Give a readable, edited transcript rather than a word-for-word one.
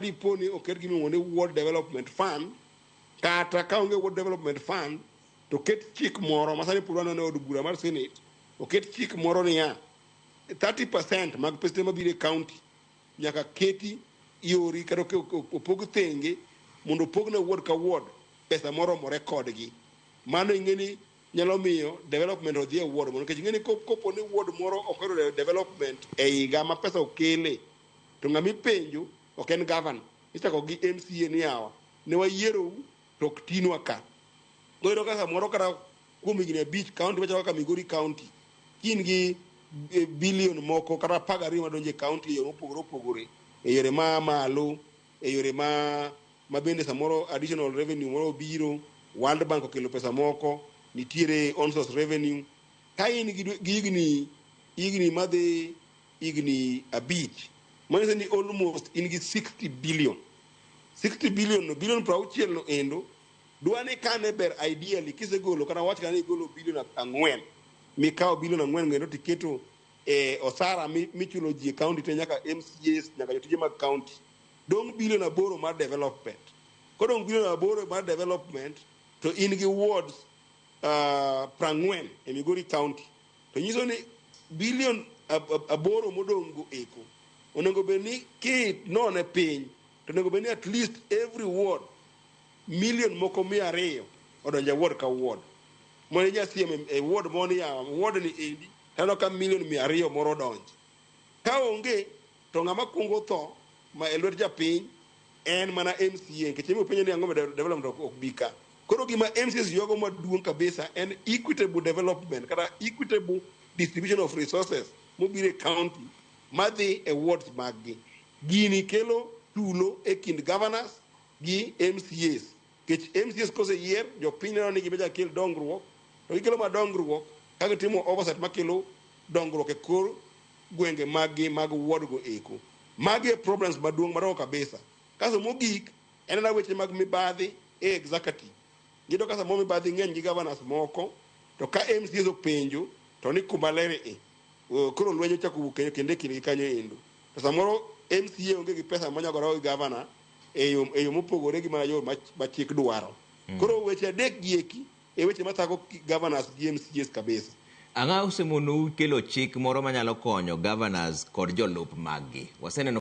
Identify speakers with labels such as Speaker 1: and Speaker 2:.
Speaker 1: Dipo ni oket gima iluongo ni Ward Development Fund, kata ka onge Ward Development Fund to oket chik moro ma sani pod waneno e od bura mar Senate, oket chik moro niya, 30% mag pesa mabiro e county nyaka keti yori kata opog thenge mondo opog ne ward ka ward pesa moromore kodgi. Mano ing'e ni nyalo miyo development odhi e ward moro, nikech ing'e ni kopo ni ward moro ok oyudo development e higa ma pesa okele, to ng'ama ipenjo ok en governor, ichako gi MCA ni yawa ne wayierou to ok tinwa ka. Koro iyudo ka samoro kata kuom higni 5 county machalo kaka Migori county ka in gi billion moko kata 12 madonjo e county e yore mopogore opogore, e yore ma malo, e yore ma bende samoro additional revenue moro obiro, World Bank okelo pesa moko, nitiere own source revenue. Ka in gi higni madhi higni 5, manyiso ni almost in gi 60 billion. 60 billion no, billion 60 no endo dwa ni kane ber ideally kisegolo, kata wach kata ni igolo billion 4, mikawo billion 4 go endo tiketo e osara michulo ji e county te, nyaka MCAs, nyaka jotije mag county, dong' billion 8 mar development. Kodong' billion 8 mar development to in gi wards 40 e Migori county, to nyiso ni billion 8 modong' go eko onego bed ni kinone piny to onego bed ni at least every ward million moko 200 odonjo e ward ka ward, mondo inya siem e ward moro ni yawa, ward ni endi taneno ka million 200 moro odonjo. Ka onge to ng'ama kuongo tho ma e lwet japiny en mana MCA, nikech ema openjo ni ang'o ma development ok bi ka. Koro gima MCAs ywago maduong' kabisa en equitable development kata equitable distribution of resources mobiro e county madhi e wards mag gi. Gini kelo tulo e kind governors gi MCAs, nikech MCAs koseyier, jopiny neno ni gibeja kel dongruok, to gikelo ma dongruok ka gitimo oversight makelo dongruok e kor gwenge mag gi mag ward go eko. Magi e problems maduong' madongo kabisa. Kasto mogik en mana weche mag mibadhi e executive. Iyudo ka samoro mibadhi ng'eny gi governors moko, to ka MCAs openjo to ni kuma ler e koro lweny ochako wuok kendo e kindgi kanyo endo, to samoro MCA onge gi pesa manyalo gore gi governor e yo mopogore gi mana yo ma chik dwaro. Koro weche adek gi eki e weche mathago governors gi MCAs kabisa.
Speaker 2: Ang'o osemonou kelo chik moro manyalo konyo governors kod jolup maggi? Waseneno